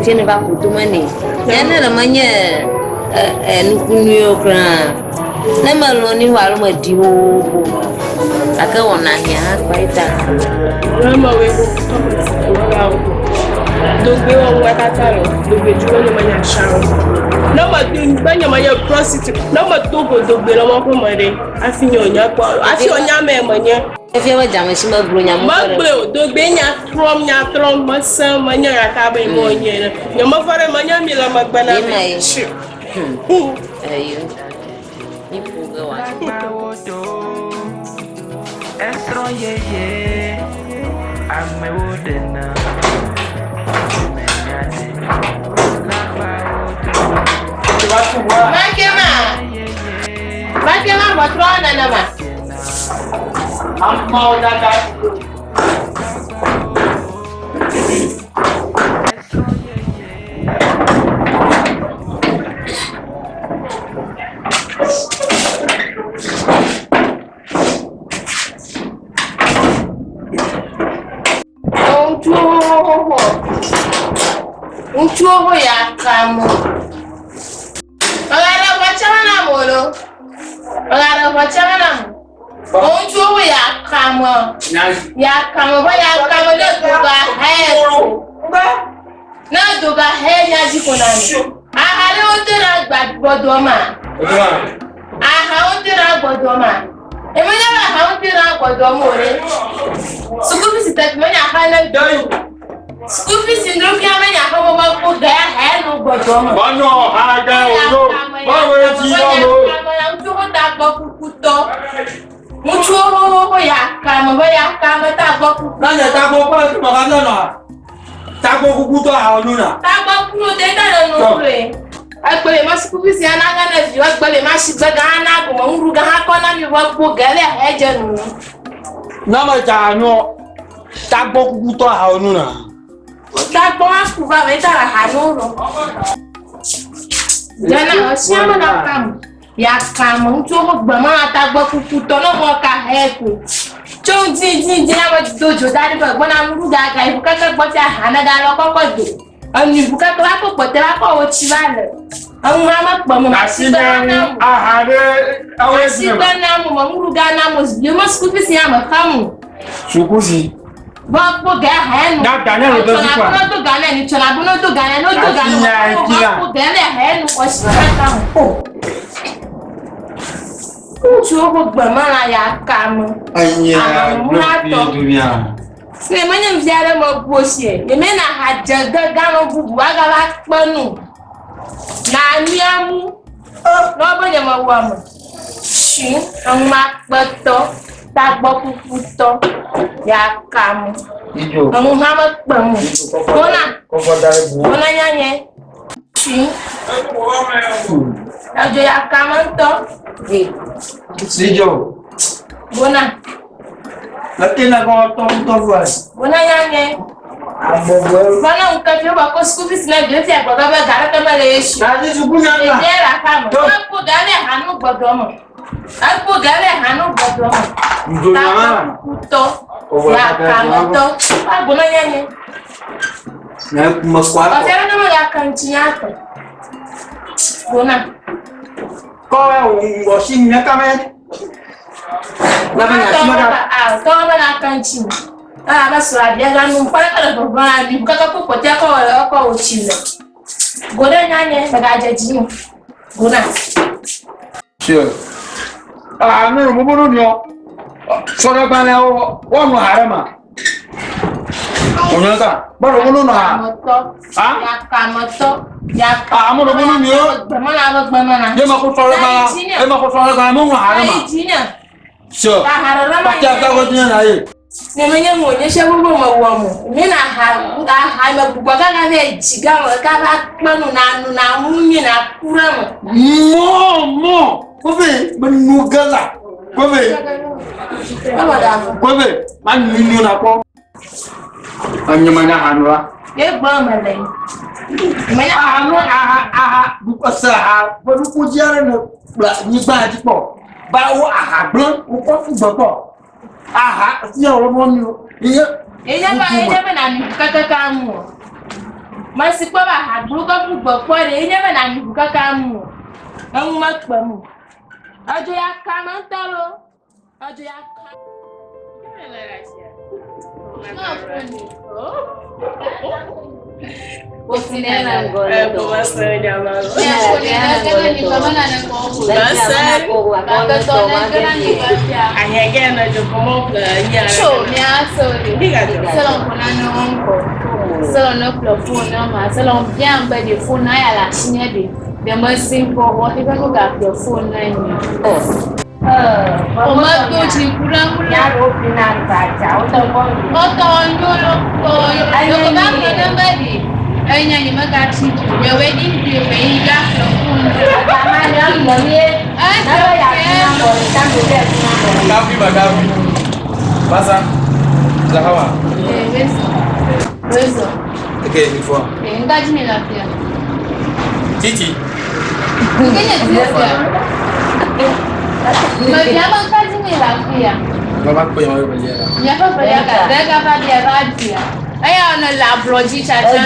Tse ne va ƒo tome nɛ. Ya ne le menye nukunuiwo kura ne melɔ̃ ni o alo meɖi xoxoxo gake wɔna hiã hã kpa ye ta. Mewɔe xoxoxo Dogbe wɔwɔe katã le dogbe dzi wo nye nya o. Ne medo be nye menye prostitute ne medo go dogbe le woƒe me ɖe hafi nye wònya kpɔ hafi wònya ame menye. Efia be dzamesi megblɔ nya mɔ. Megblɔe o dogbe nya trɔm nya trɔm mesẽ menye gake abe nye wònye ene. Nye mevɔ ɖe menye mi le megbe na mi. Tsi. Eyo. Mi ƒo ge wa. Esrɔ̃ yeye amewo ɖena menya ɖe lagbawo do. Makema makema ʋɔtrɔ nenema. Amewo dada. Ŋutsuwo xoxo. Ŋutsuwo ho ya kamo. Mègaɖe ʋɔ tsɛ nam o lo. Mègaɖe ʋɔ tsɛ nam o. Ŋutsuwo ho ya kamo. Ya kamo be ya kamo ne doga hɛ ko. Ne doga hɛ nya dzi ko na mi. Aha ɖe wote ɖe agba gbɔdɔ ma. Aha wote ɖe agbɔdɔ ma. Emenye be aha wote ɖe agbɔdɔ ma o ɖe. Sukuvi si tete menye aha ne do. Sukuvi si ŋdro fia menye aha me mekpɔ ga ya ha nu gbɔdɔ ma. Manɔ ha ga o yo. Mawe dzi na mo. Ŋutsuwo ta gbɔ kukutɔ. Ŋutsuwo xoxoxo ya kame be ya kame ta gbɔ kuku. Na nye tagbɔ kpɔ le tuma va nɔa. Tagbɔ kukutɔ ha nu na. Tagbɔ kuku te ta le nu kloe. Egbe le ma sukuvi sia na gane vi egbe le ma si gbe gã na gome ŋuɖu gã kɔ na mi be kpo gele he dze nu. Na me dza nu tagbɔ kukutɔ ha nu na. Tagbɔ ma ku va me ta le ha nu lo. Jana sia me na kam. Ya kam ŋutsuwo ƒe gbe ma tagbɔ kukutɔ ne mɔ ka he ko. Tso ŋdi ŋdi ŋdi na me do dzo da ɖi be gbɔna nuɖu ga ga yi keke gbɔ tia ha ne ga lɔ kɔkɔ do. Enu ʋu keke va kɔ kpɔtɛ va kɔ wo tsi va le. Enu ma me kpɔ me ma si gbe na mu. Aha ɖe awo Ma si gbe na mu me nuɖu ga na mu zi me sukuvi si ame xa mu. Sukuvi. Bɔ kpɔ ga he nu. Na ga ne lo do si kwa. Tsɔna do ga ne ni tsɔna bo no do ga ne no do ga ne. Bɔ kpɔ ga ne he nu ɔsi kaka mu. Ŋutsuwo ƒe gbe me la ya ka me. Enye Amemulatɔ. Si ne menye vi aɖe me bu o sie, nye mena ha dze ge gã me bubu agava kpe nu. Na miamu. Ne wobe nye mewɔ me. Tsi enumakpetɔ, tagbɔkukutɔ, ya ka me. Enu hã mekpe mu. Bona. Bona nyanyɛ. Tsi. Edzo ya ka me ŋutɔ. Sidzo. Bona. Leke na kɔ tɔ ŋutɔ vɔe. Bona nyanyɛ. Agbɔgbɔe. Bona ŋkeke wo ba ko sukuvi si ne vi fia gbɔdɔ be ga ɖeke mele ye si. Na dzi suku nya la. Ɖevia le aƒea me. Ekpo ga le hanu gbɔdɔ me. Ekpo ga le hanu gbɔdɔ me. Ŋdzo nya ma. Kutɔ. Ya kametɔ. Bona nyanyɛ. Ne me kɔ akɔ. Ɔsɛ ɖe ne megake ŋuti nya tɔ. Bona. Kɔ wò ŋgɔ si nya kame. Na be nya si me ɖa. Tɔ be na ke ŋuti. Eye abe srɔ̃ abia ga nu kpɔ ɖe le vɔvɔ̃ abi kaka ko kpɔtɛ kɔ wɔ ekɔ wò tsi le. Go ɖe nya nye megadze dzi o. Go na. Sure. Ah, no, no, no, no, no. Sɔɖɔgbalẽwo woaŋlɔ ha ɖe ma. Onyaka, bɔlɔ bolo nɔ ha. Ha? Yakametɔ. Yaka. Ah, ame ɖe bolo mi o. Gbemela be gbemela. Ye ma ko sɔɖɔ gbalẽ, ye ma ko sɔɖɔ gbalẽ, mo ŋlɔ ha ɖe ma. Sure. Pati ata ko tiɲɛ na ye. Ne menye mo nye se gbogbo me wɔ mo. Mi na ha aha me gbugbɔ kaka vɛ dzi gã me kaka kpe nu na nu na mu mi na ku ɖe me. Mɔ mɔ kofe me nu ge la kofe kofe ma nu nu na kpɔ. Enye me nya hanu la. Ye gblɔ me le. Me nya Ahanu aha aha ese aha ƒe nukodzi aɖe ne kple nyigba dzi kpɔ. Ba wo aha gblẽ wokɔ ƒu gbe kpɔ. Aha fia wo mɔ mi. Ye Ye nye be ye nye be na nu kakaka mu o. Mesi kpɔ be aha gblɔ ke ƒu gbe kpɔ ɖe, enye be nanyi ʋu kaka mu o. Eŋu mekpem o. Edzo ya kame ŋutɔ lo. Edzo ya ka. Wòmedo dziku ɖe eŋu la, wotɔ nyo lo, loko va gblɔ ne be ɖe enya nyemegatsi dzi o, nye wedding day me yi va ƒle phone ɖo. Kafi ma kafi. Masa. Zahama. Wezo. Okay, before. Ngaji mi lafiya. Titi. Ngenye titi. Mevia be ŋkaji mi lafiya. Baba ko yawo be ya. Míaƒe ƒelia ka ɖeka va bia va dia. Eya ne le ablɔdzi tsatsa.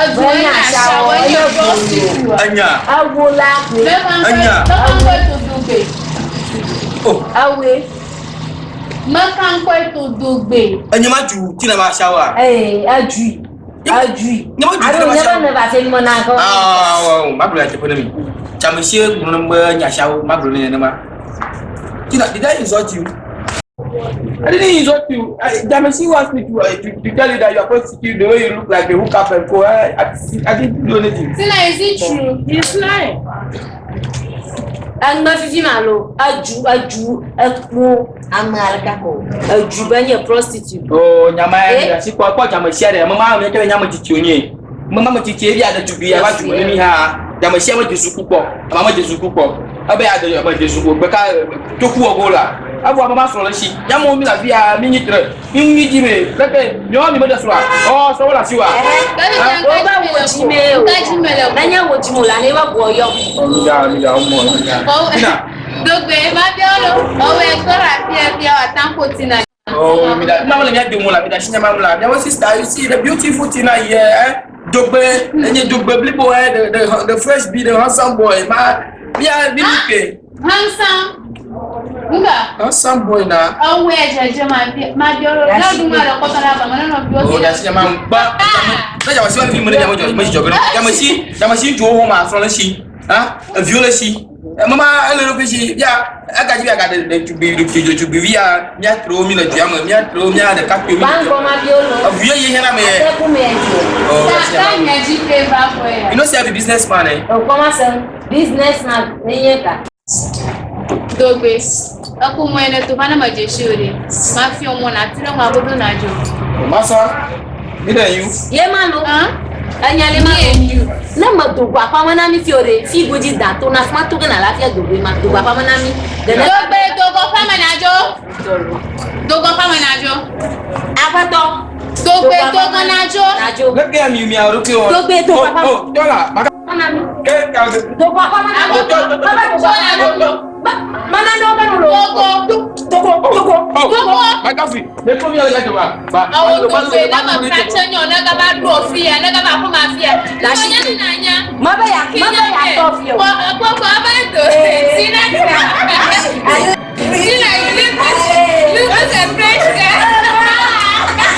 Edu enya asawo enye prostitute. Enya. Ewo la koe. Enya. Meka ŋkɔe to dogbe. Oh. Ewoe. Meka ŋkɔe to dogbe. Enya ma ju tina ma shawa. Ee, edzui. Edzui. Nye ma ju Alo tina ma nye shawa. be ne va se nume na kɔ. Ah, wa ma gblɔ ya teƒe ne mi. Tsamesi gblɔ ne be nya shawo ma gblɔ ne ne ma. Tina, did I insult you? I didn't insult you. Damesi wants me to tell you that you are prostitute the way you look like a hookup and co. I didn't do anything. Tina, is it true? He's lying. Eŋme fifi ma lo, edzu, edzu, ekpo ame aleka ko. Edzu be nye prostitute. Oh, nyama Eh? ya si kpɔ kpɔ dzamesi aɖe. Mema me ke nyame tsitsi wonye. Mema me tsitsi ebi aɖe tugbi ya va dzu me ne mi hã. Dzamesi ame dze suku kpɔ. Ame me dze suku kpɔ. Ebe ya de ame dze suku gbe ka toku wɔ go la. Evɔ ame ma srɔ̃ le si. Nyamewo mi le afi ya mi nyi tre. Mi nyi dzi me. Leke miawo mi me ɖe srɔ̃a? Ɔ srɔ̃wo le asi wa. Wo be wo dzi me o. Ŋkaji me le ko. Nenye wo dzi me o la, ne wa gbɔ yɔ. Mi da mi da mɔ la. Ɔwɔ dogbe ma bia wo lo. Ɔwɔ ekpɔ ɖe afia fia wa tanko Tina. Oh, mi da mama le mia dome la mi da si nyama la. Miawo sister, you see the beautiful Tina here. Eh? Dogbe, enye dogbe blibo eh, the fresh be the handsome boy. Ma, mia mi ke. Handsome. Nga. Handsome boy na. Ɔwɔ dzedze ma bia ma bia wo lo. Ne ɖu ma le kɔtɔ la ba ma ne nɔ bia Oh, wo. da si nyama ba. Na jama si wa fi mo ne jama jo, mo si jo be. Jama si, jama si jo ho ma so le si. Ha? Vieux le si. Mama ele lo fi si. Ya, aga ji aga de de tugbi de de tugbi via mia tro mi le jama, mia tro mia de ka mi. Gbãgbɔ ma bi wo lo. Vieux ye hena me. Ateku me dzi. Oh, Ta da si ta nyama. nye dzi ke va xɔe ya. You know say I be businessman eh. O kɔma se business man ne nye ka. Dogbe. Eku mɔ ene to va ne me dze si o ɖe. Ma fia mɔ na ti ɖe ŋua godo na dzo. Masa, me than you. Ye ma lo. Hã? Enya le ma Me and you. Ne me dogo aƒeme na mi fi o ɖe, fi godzi da to na fi ma to ge na la fia dogoe ma dogo aƒeme na mi. Ɖe ne Dogbe dogo ƒame na dzo. Dogo ƒame na dzo. aƒetɔ. Dogbe dogo na dzo. Na dzo. Leke ya mi mi aro ke o. Dogbe dogo aƒeme. Oh, dola. Maka Na mi. ke ka Dogo aƒeme na mi. Baba dogo aƒeme na mi. Mana ne wo be nu lo. Dogo. Dogo dogo. Oh, Dogo. maka fi. Me ko mi ala jawa. Ba. Awo dogbe ne me fra tse nyɔ ne gava ɖo fia ne gava aƒeme afia. La si- Nye ni na nya. Ma be ya ma be ya tɔ fi o. Kpɔkpɔ abe do. Tina Tina. Tina you look look like a fresh girl.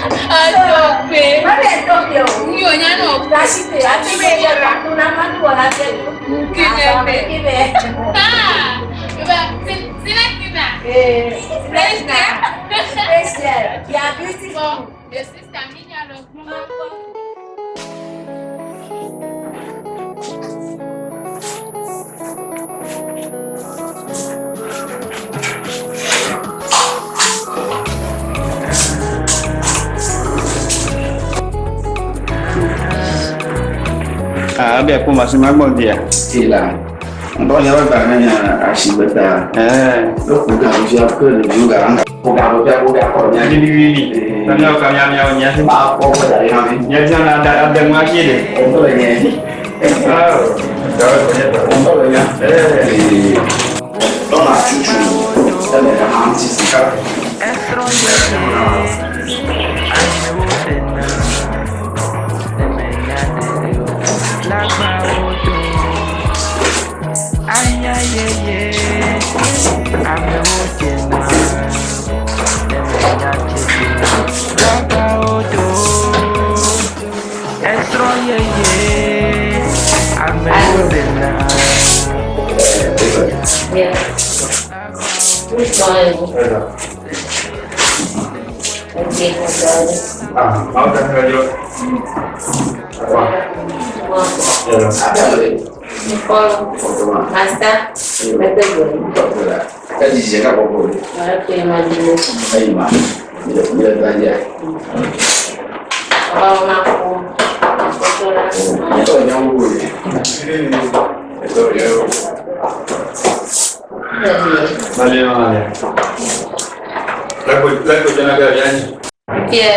Dogbe. Ma be ya tɔ fi o. Mi ò nya nɔ. La si te ati be ya da to na ma to la fia do. Kine Kine. Ah. Tina Tina. Eh. Fresh girl. Fresh girl. You are beautiful. The sister mi nya lɔ gbɔmɔ. Ah, bia ko masu ma gbɔn dia. Ila. Ŋdɔ nye be gbalẽ nye asigbeta. Eh. Lókun ga fia ke ɖeviwo ga ŋga. Ko ga fia ko ga kɔ nya. Wili wili. Kamia kamia mia nya. Ba kɔ kɔ da ɖe hã mi. Nya tia na da da ŋua ki de. Ŋdɔ le nye. Ah. Da ko nya. Ŋdɔ le nye. Eh. Dɔna tutu. Ele hã ti sika. Esrɔ̃ yeye, amewo ɖena. Yeah. Which one? Okay, Ah, mau tak kerja? Wah. Ya. Master, better go. Okay, my Oh, ma Mali mali. Lagu lagu jangan agak nyanyi. Fie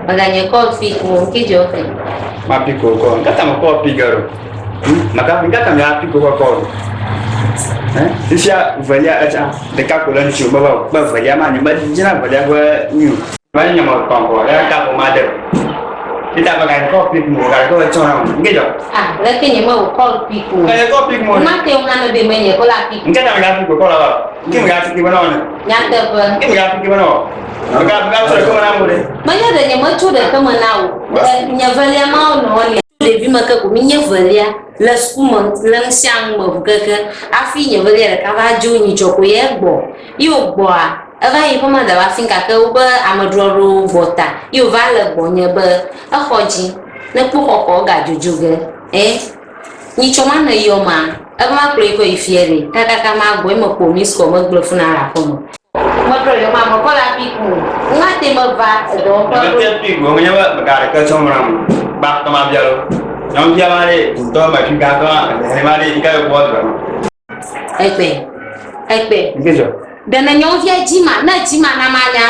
maganye kofi ku kijo fe. Ma piko ko. Ngata ma ko pigaro. Maka ngata ma piko ko ko. Eh? Isia valia acha deka ko lan chu ba ba valia ma ni ma jina valia ko ni. Ma ni ma ko ko ya ka ko ma de. Kita makan kopi mu ka ko cho na nge jo. Ah, lakini ma ko piku. Ka ko piko mo. Ma te una no be menye ko la piku. Ngata ma piko ko la ba. Nge ma piko no ne. Nyate be. Nge ma piko no. Maka maka so ko na mo de. Menye ɖe nye metso ɖeke me na o. Nye velia ma wo nɔ li. Ɖevi me ke ko mi nye velia le suku me le ŋusia me ʋu keke hafi nye velia ɖeka va dzo nyitsɔ ko ye gbɔ. Ye wògbɔa eva yi ƒe me da va fi gake wobe amedzroaɖewo gbɔ ta ye wòva le gbɔnye be exɔ dzi ne kpɔ xɔxɔ gadzodzo ge. Eh nyitsɔ ma ne yɔ ma eva ma kplɔ yi kɔ yi fie ɖe kakaka ma gbɔ ye me kpɔ mi sukɔ megblẽ fu na le aƒe me. Metrɔ yɔ ma mekɔ la pi ku ŋa te me va edɔwɔƒe Maka ɖo. tiap pigo ngenya ba maka ada ke chomram. Bak to ma bialo. Nyong dia ma de to ma fi ka to ma ma de ka ko ba. Ekpe ekpe. Nge jo. Ɖe ne nyɔnuvia dzi ma ne dzi ma na ma nya.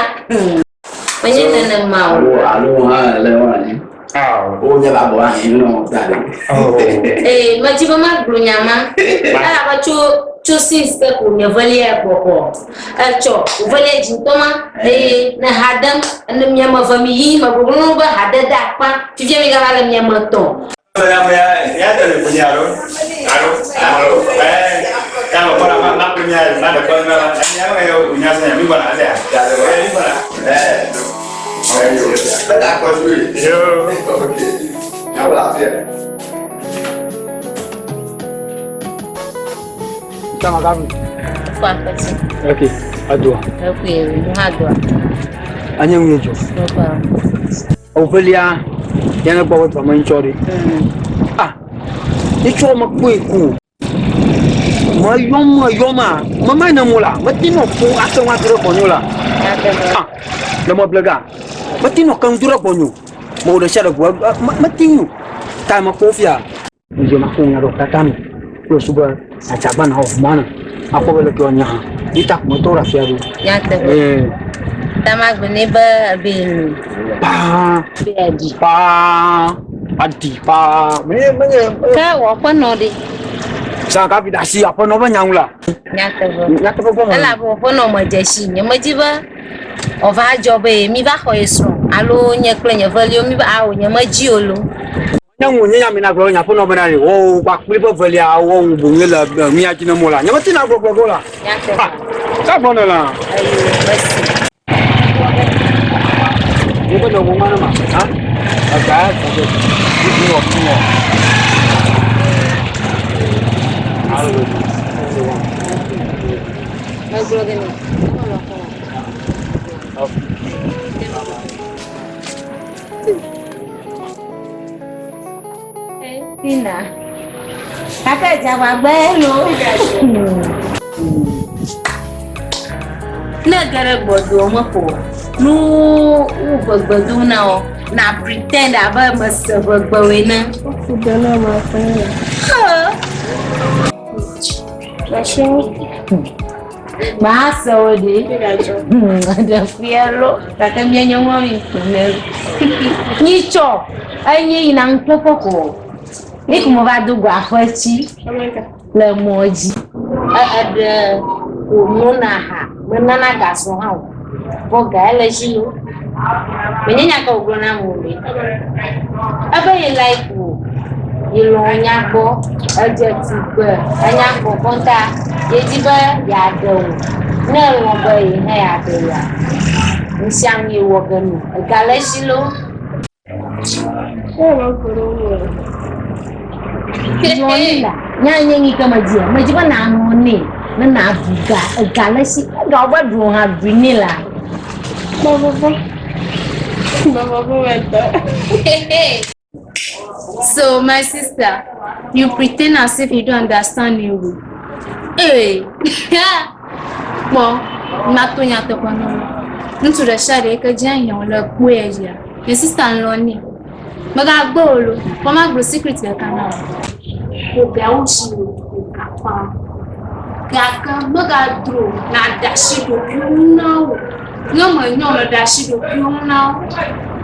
Menye nenema o. Alo hã le wa ni. Ah. O nye ba bo ahin no ta le. Oh. Ee medzi be magblɔ nya ma. Elabe tso tso since ke ko nye velia gbɔgbɔ. Etsɔ velia dzi ŋutɔ ma eye ne ha dem ne miame ve mi yi megbɔgblɔ be hadede akpa fifia mi gava le miame tɔ̃. Ya ya ya te le punya aro. Aro. Aro. Eh. Kalau kau nak nak punya mana kau nak ya ya punya saya mi bona ya. Ya mi bona. Eh. Yo. Kama kavi. Fɔ akpɛti. Ok, adoa. Ekue nu hã doa. Anye ŋu dzo. Nukua. Ovelia, yɛn gbɔ bɛ tɔmɔ ŋtsɔ de. Ah, etsɔ me kpoe ko. Me yɔm me yɔm a, me ma ne mo la, me ti nɔ ƒo ate ŋu atu ɖe gbɔnyo la. Ah, le me blega, me ti nɔ keŋ do ɖe gbɔnyo. Me wò ɖe sia ɖe ʋua, me me ti ŋu. Ta me kpɔ fia. Ndzo ma ko nya ɖo tata mi. Kple su be adzagba na wɔ mɔ na. Akpɔ be le ke nya hã. Yi ta me tɔ ɖe afia ɖo. Nyateƒe. Ee. Tamagbe ne be ebe nu. Paa. Be aɖi. Paa. Aɖi paa. Menye menye. Ke wò aƒenɔ ɖe. Sã kafi ɖe asi aƒenɔ ƒe nya ŋu la. Nyateƒe. Nyateƒe gbɔ me. Elabe wò aƒenɔ me dze si. Nyemedi be wòava dzɔ be mi va xɔ ye srɔ̃ alo nye kple nye veliwo mi va awo nyemedzi o lo. Nye ŋu nye nya mi na gblɔ nye aƒenɔ bena ɖe wɔwo kpakple ƒe velia wɔwo boŋue le mía dzi ne mo la. Nyemeti na gblɔgblɔ go la. Nyateƒe. Ah, ka gblɔ ne la. Eyo mesi. Nye be ɖe wo ŋua ne ma. Ha? Agba ya zɔ ɖe. Yi wɔ fi wɔ. Alo. Megblɔ ge ne. Tina. Kaka dzagbagbe lo. Ne ge ɖe gbɔdoa me ko nu wo ʋegbe dom na wo na pretend abe mese ʋegbewoe ene. Mase wo ɖe. Ɖe fia lo. Gake mía nyɔnuwo mi kplɔnɛ. Nyitsɔ enye yina ŋkpɔƒe ko. Yi ko meva do go aƒetsi le mɔ dzi. Eɖe ko nona ha menana gasɔ hã o. Vɔ ga ye le dzi lo. Menye nya ka wògblɔ nam o ɖe. Ebe ye like o. Ye lɔ̃ nya gbɔ. Edze tugbe. Enya gbɔ kɔnta. Yedi be yeaɖe wò. Ne elɔ̃ be ye hã yeaɖe ya. Nu sia nu ye wɔ ge no. Ega le esi lo. Lɔ̃ nɛ la, nya nye nu yi ke medie. Medi be nàlɔ̃ nɛ ne nàɖu ga, ega le esi. Ne ga wòva ɖu wò hã, ɖui nɛ la. Mevɔvɔ̃. Mevɔvɔ̃ metɔ. So my sister, you pretend as if you don't understand me o. Hey, kpɔ, mato nyateƒe na wò. Ŋutsu ɖe sia ɖe yi ke dze ahiã wò le kpɔe dzia, nye sister lɔ̃ nɛ. Mègagbe o loo, kpɔ magblɔ secret ɖeka na wò. Ƒo gawo dzi o, ƒo ga ƒãa. Gake megadro nàɖe asi ɖokuiwò ŋu na wo o. Ne menyo o la, ɖe asi ɖokuiwò ŋu na wo.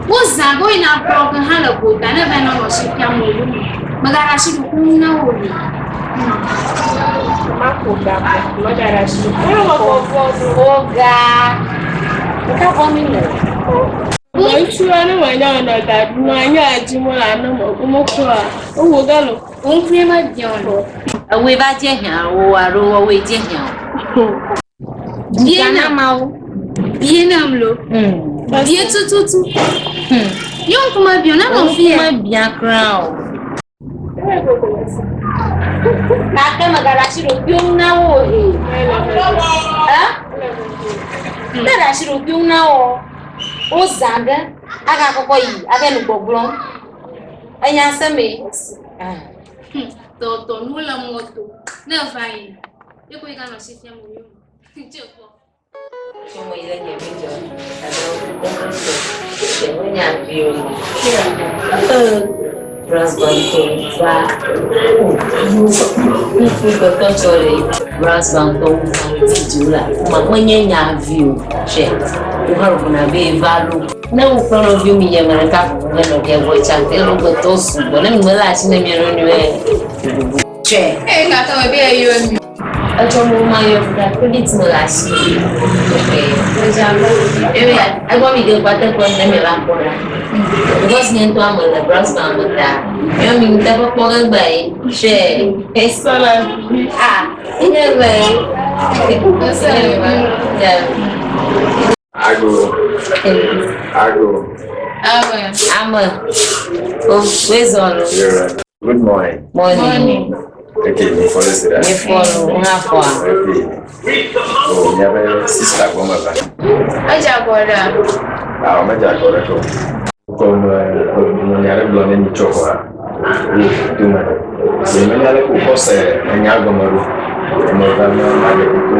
Wozã be woyina kplɔ ge hã le gota ne va nɔ asi fiam wò yome. Mègaɖe asi ɖokuiwò ŋu na wo o. Maƒo ga ko, megaɖe asi ɖokuiwò ŋu. Ƒo ga. Ɖeka vɔ mi le. Ŋutsua ne menya o nɔ ga ɖum anyi adzi mo le anɔ me womekpɔa wowo ga lo. Wò ŋkue mebiã o lo. Ewɔe va dze hiã wò alo wɔwɔe dze hiã wò. Bie nam. Bie nam lo. Bie tututu. Ye ŋku mebiã o ne nɔ fi ya. Ŋku mebiã kura o. Gake mègaɖe asi ɖokuiwò ŋu na wo o he. Ɛ? Ne ɖe asi ɖokuiwò ŋu na wo, wozã ge agakɔkɔ yi ava nu gbɔgblɔm. Enya se mee? Tɔtɔ nu le mɔto. Ne eva yi, ye ko yi ganɔ asi fiam wò yome. Dze kpɔ. Ne wò kple nɔviwò mi yi ame ɖeka ƒoƒu ge nɔvia gbɔ tsã ke alo gbetɔwo sugbɔ ne mi mele asi ne mia nɔnɔewo tsɔe. Eye gake mebe eyɔ mi. Etsɔ mo ma yɔ ɖa credit me le asi. Eya egbɔ mi ge kpate kpɔ ne mi va kpɔ ɖa. Because nye ŋutɔ ame le browse me ta. Yɔ mi ŋutɔ ƒe kpɔ ge gba ye. Shɛ. Sɔla. Ah, nye gba ye. Yeah. Ago. Ago. Amen. Ame. O, wezɔ lo. Yeah. Good morning. Morning. Okay, mi follow si ɖa. Mi follow, ŋa fɔa. Okay. Oh, miaƒe sister gbɔ meva. Edze agɔ ɖea? Ah, medze agɔ ɖe ko. Kɔ me me nya ɖe gblɔ ne mi tsɔ kɔa. Wo to me. Nye menya le ko kɔ se enya gɔme ɖo. Me va me ma ɖe kuku.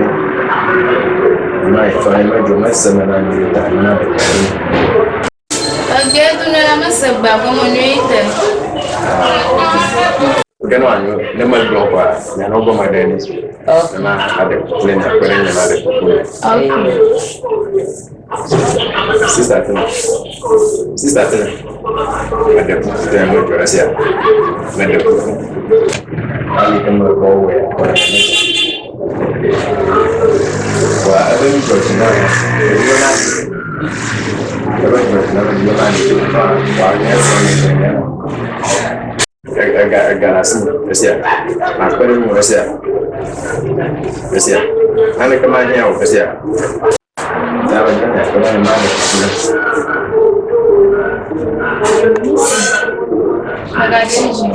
Ma yi tɔ ne me dzo me se me na mi ta na ɖe kuku. Egbe dunu la mese gbea gɔme nyuie te. Ke ne wòanyo ne megblɔ kɔa, mianɔ gɔme ɖe ni. Ne ma aɖe kuku ne miakpe ɖe nye ma ɖe kuku ne. Sista Tina. Sista Tina. Meɖe kuku te medzɔ ɖe sia. Meɖe kuku. Ali ke mekpɔ wɔe kɔ ɖe me. Vɔa ebe nu dzɔ dzi na ya. Ɖeviwo na ebe dzɔ dzi na ɖeviwo na ɖeviwo na vɔa nye sɔ nye sɔ nye. Ega ega le asi me esia. Makpe ɖe ŋu esia. Esia. Naneke mahiã o esia. Ya be nye akpe ɖe ma ɖe kuku ɖe. Megatsi dzi.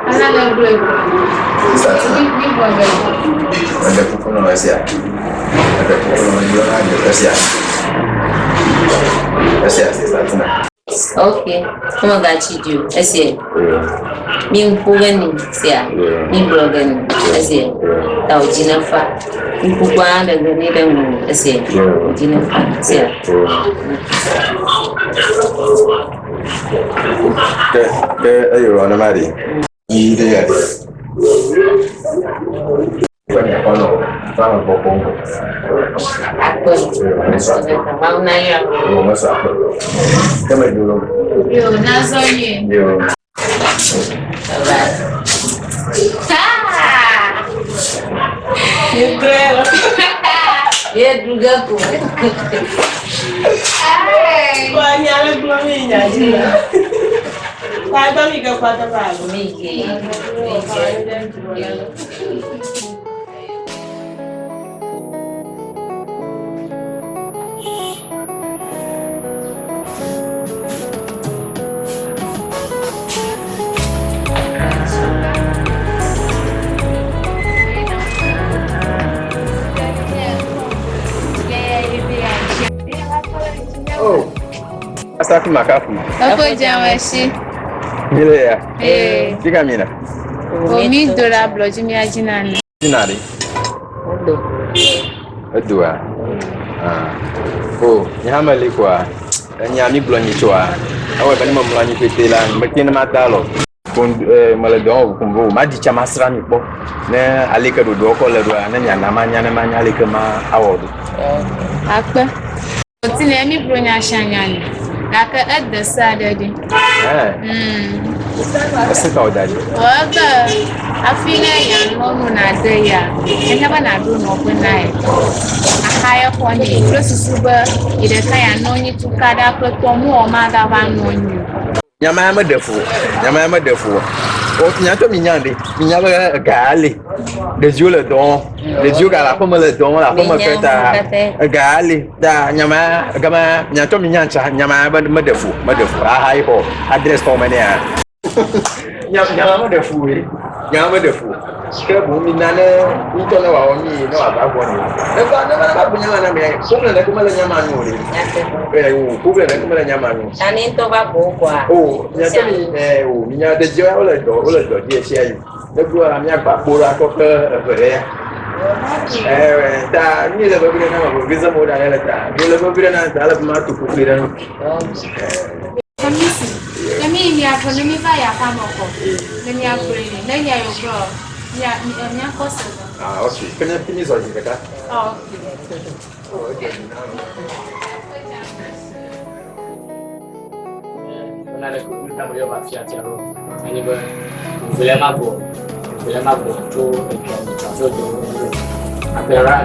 Ana ne gblɔe ko. Sista Tina. Mi gbɔ be. Meɖe kuku nɔ esia. Meɖe kuku nɔ ɖeviwo na ɖe esia. Esia sista Tina. Ok, megatsi dzi o. Esia. Mi ŋku ge ni sia. Mi gblɔ ge ni esia. Ta wò dzi ne fa. Ŋkukua ɖe ge ni ɖe ŋu esia. Wò dzi ne fa sia. Ke ke eyo wɔ ne ma ɖi. Yi ɖe ya ɖi. Kpe mi akɔ nɔ fa me gbɔ kpɔm. Akpe. Mawu na yɔ. Yo me sɔ akpe. Ke me dzo lo. Yo, nazɔ nyuie. Yo. Bye bye. Ah! Ye ɖu ge ko. Wa nya le gblɔ mi nya dzi la. Wa gbɔ mi ge kpɔ teƒe alo. Mi ge. Mi ge. Asaki makafu. Eƒe dzame si. Mi le ya. Ee. Fika mi na. O mi do ɖe ablɔdzi mía dzi na nu. Dzi na ɖe. Edo. Edoa. Ah. O, nye hã meli koa. Enya mi gblɔ nyi tsoa. Ewɔe be ne memlɔ anyi pete la, mete ne mada alɔ. Ko mele dɔ wɔm kum o, maɖi tsa masra mi kpɔ. Ne aleke ɖoɖoa kɔ le ɖoa, ne miana manya ne manya aleke ma awɔ ɖo. Akpe. Otile mi gblɔ nya sia nya ni gake ede se aɖe ɖi. Ese ka wòda ɖi? Wɔ ebe hafi ne yealɔ̃ nu nàɖe ya, ehiã be nàɖo nɔƒe na ye. Axa ye xɔ nɛ kple susu be yi ɖeka yeanɔ anyi tukaɖa kple tɔ mɔ magava nɔ anyi o. Nya ma ya meɖe fu o. Nya ma ya meɖe fu o. O nya tso mi nya ɖe. Mi nya be ega le. Ɖeviwo le dɔ wɔm. Ɖeviwo ga le aƒeme le dɔ wɔm le aƒeme ke ta ega le. Ta nya ma ega ma nya tso mi nya tsa nya ma be meɖe fu meɖe fu. Aha yi xɔ address xɔ me nea. Nya nya ma meɖe fu o. Nya ma meɖe fu o. Ke boŋ mi na ne ŋutɔ ne wòawɔ mi ne wòava gbɔ ne. Ne va ne va ne va gblɔ nya ma na mia problem ɖeke mele nya ma nu o ɖe. Ɛ o problem ɖeke mele nya ma nu. Ta ne ŋutɔ va gbɔ kɔa. O miatɔ mi ɛ o minya ɖeviwo wole dɔ wole dɔ dzi ɣesia ɣi. Ne gblɔ la miagba kpo ɖa kɔ ke eve ɖe ya. Ɛ ta mi le vevi ɖe na me vevi zem wo ɖa le ta. Mi le vevi ɖe na ta ale be ma tu kukui ɖe nu. Emisi, ne mi yi miagblɔ ne mi va yi aƒea me kɔ, ne miagblɔe nɛ, ne nya yi wògblɔ mia miakpɔ se be. Ah ok, ke mía mi zɔ zi ɖeka. Ah ok.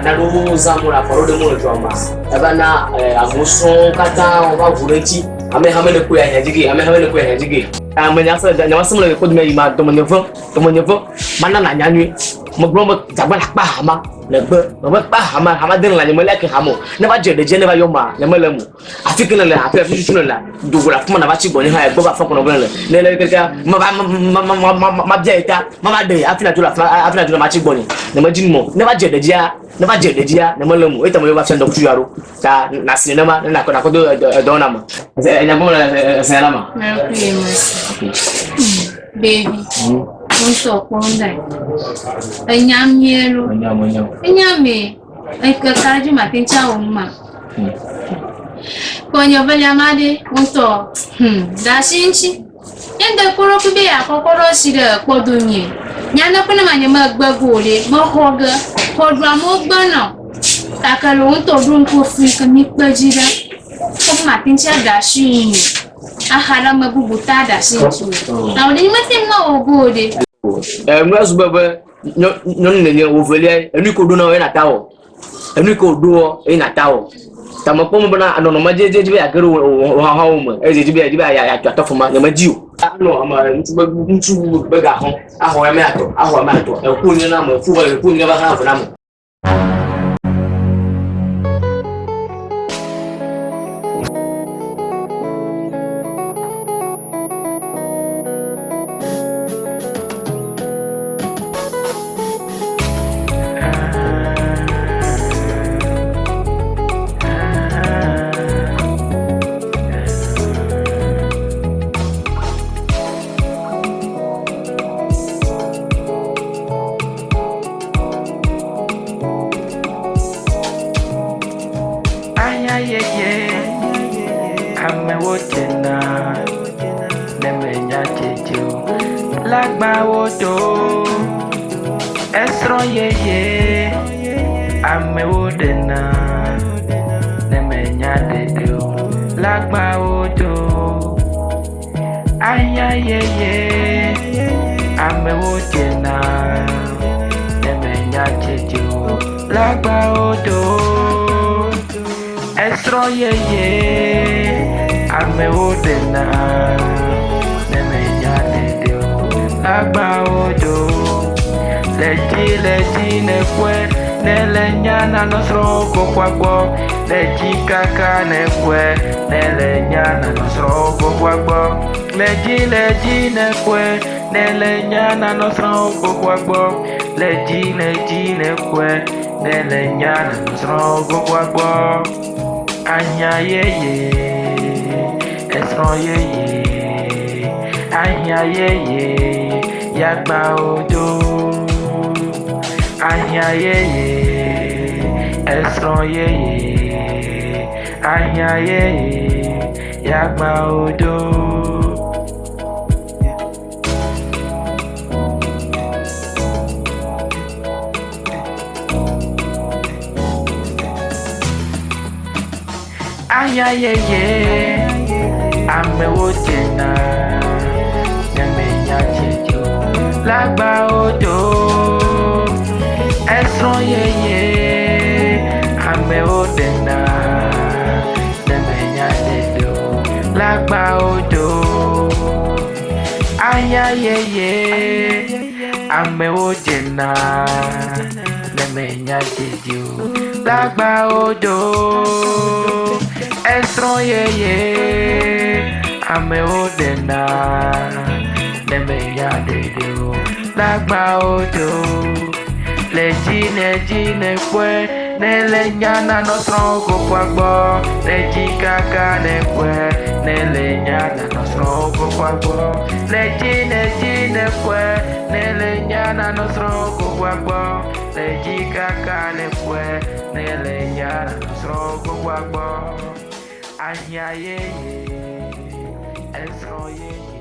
Naɖewo zãm wole afɔ ɖewo ɖem wole dua mea, eva na amewo sɔŋ katã wova ʋu ɖe eŋuti. Ame hame ne kpɔe ahiã dzi ge, ame hame ne kpɔe ahiã dzi ge. Ame nya se nya se mele kpɔ dome yi ma dɔme nye vem, dɔme nye vem. Mana na nya nyui. Megblɔ be dzagba la kpa hama le gbe. Megbe kpa hama, hama de le nye mele ke hame o. Ne va dze ɖe dzi ne va yɔ ma, nye mele mo. Afi ke nèle, afi afi tutu nèlea, do go le afi ma nàva tsi gbɔnye hã, egbɔ va afɔ kɔnɔ gblẽ le. Ne le keke ma va ma ma ma ma ma mabia yi ta, ma va ɖe hafi nàdzo le afi ma hafi nàdzo le matsi gbɔnye. Ne medzi nu o. Ne va dze ɖe dzia, ne va dze ɖe dzia, ne mele eme o. Eyi ta meyɔ va fia ŋdɔkutsu ya ɖo. Ta nàsi nenema ne nàkɔ nàkɔ do edɔ edɔwɔna me. Enya gbɔ mele ese la ma. Mekui mesi. Baby. Ŋutɔ kpɔm ɖa. Enya mie lo. Enya me enya. Enya me. Eke ka dzi mate ŋu awɔ nu ma. Kpɔ nye velia ma ɖe ŋutɔ. Hmm, ɖe asi ŋuti. Nye ŋde kpɔ ɖokui be yeakɔkɔ ɖo asi ɖe kpɔdomie. Nya ne kple ma nye megbe go ɖe, mexɔ ge. Xɔɖu amewo gbe nɔ. Gake le wo ŋutɔ ɖo ŋku fui ke mi kpe dzi ɖe. Kpɔ be mate ŋuti aɖe asi ŋu axa ɖe ame bubu ta aɖe asi ŋuti o. Na wo ɖe nye mete ŋu awɔ go ɖe. Ɛ nu azu be be nyɔnu nènye wò velia enu yi ke woɖo na wò ye nàta wɔ. Enu yi ke woɖoɔ ye nàta wɔ. Ta mekpɔ mɔ bena nɔnɔme dzi dzi be yeage ɖe wò hahawo me eye dzi be dzi be yeatu atɔ fɔ ma nyemedi o. Anɔ ame ŋutsu be ŋutsu be ga xɔm axɔ ame atɔ axɔ ame atɔ eku wònye na ame eku wònye va hã ve na ame. Aya yeye, amewo dzena ne menya dzedze o. Lagbawo do esrɔ̃ yeye, amewo ɖena ne menya ɖeɖe o. Lagbawo do aya yeye, amewo dzena ne menya dzedze o. Lagbawo do esrɔ̃ yeye, amewo ɖena ne menya ɖeɖe o. Lagbawo do le dzi le dzi ne kpɔe ne le nya nanɔ srɔ̃wo kɔkɔa gbɔ. Le dzi kaka ne kpɔe ne le nya nanɔ srɔ̃wo kɔkɔa gbɔ. Le dzi le dzi ne kpɔe ne le nya nanɔ srɔ̃wo kɔkɔa gbɔ. Le dzi le dzi ne kpɔe ne le nya nanɔ srɔ̃wo kɔkɔa gbɔ. Anya yeye. Esrɔ̃ yeye, ahiã yeye, yagba wodo. Ahiã yeye, esrɔ̃ yeye, ahiã yeye, yagba wodo. Ahiã yeye, amewo dzena, ne menya dzedze o, lagbawo do. Esrɔ̃ yeye, amewo ɖena, ne menya dzedze o, lagbawo do. Ahiã yeye, amewo dzena, ne menya dzedze o, lagbawo do. Esrɔ̃ yeye, amewo ɖena, ne menya ɖeɖe o, lagbawo do. Le dzi ne dzi ne kpɔe, ne le nya nanɔ srɔ̃wò fofoa gbɔ. Le dzi kaka ne kpɔe, ne le nya nanɔ srɔ̃wò fofoa gbɔ. Le dzi ne dzi ne kpɔe, ne le nya nanɔ srɔ̃wò fofoa gbɔ. Le dzi kaka ne kpɔe, ne le nya nanɔ srɔ̃wò fofoa gbɔ. Ahiã yeye, esrɔ̃ yeye.